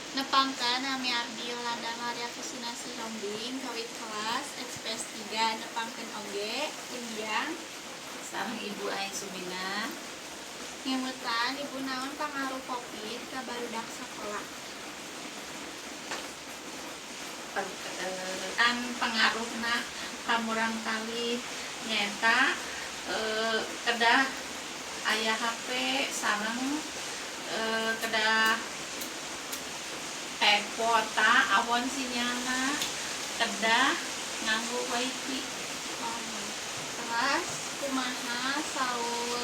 Nepangkeun, nami abdi Yolanda Maria Kusina Sihombing, kawit kelas SPS 3. Nepangkeun oge Indiang sareng Ibu Ai Sumina. Ngemutan Ibu, naon pangaruh Covid ka barudak sakola? An pengaruhna ka murangkalih nyaeta kedah aya HP sareng kedah kuota awon sinyalna, kedah nganggo wifi. Oh, terus kumaha saur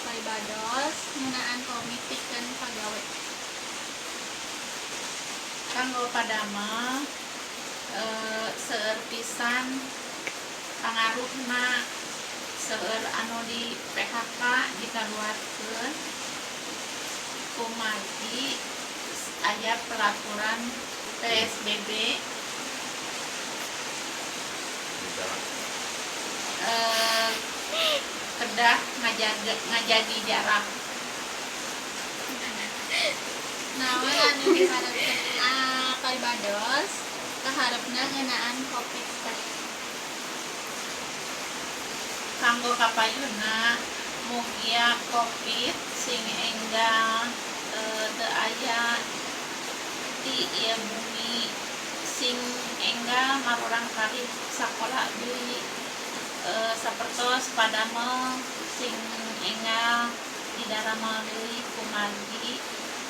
pribados ngeunaan Covid pikeun pagawe? Kanggo padamel seueur pisan pangaruhna, seueur anu di PHK, dikaluarkeun kumargi aya peraturan PSBB. Kedah ngajagi jarak. Naon anu diharapkeun pribados kaharepna ngeunaan Covid teh? Kanggo kapayunna, mugia Covid sing enggal teu aya di ieu bumi, sing enggal murangkalih sakola deui, sapertos padamel sing enggal didaramel deui kumargi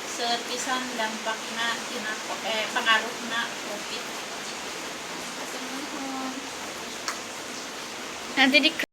seueur pisan dampakna tina pangaruhna Covid. Hatur nuhun. Nanti di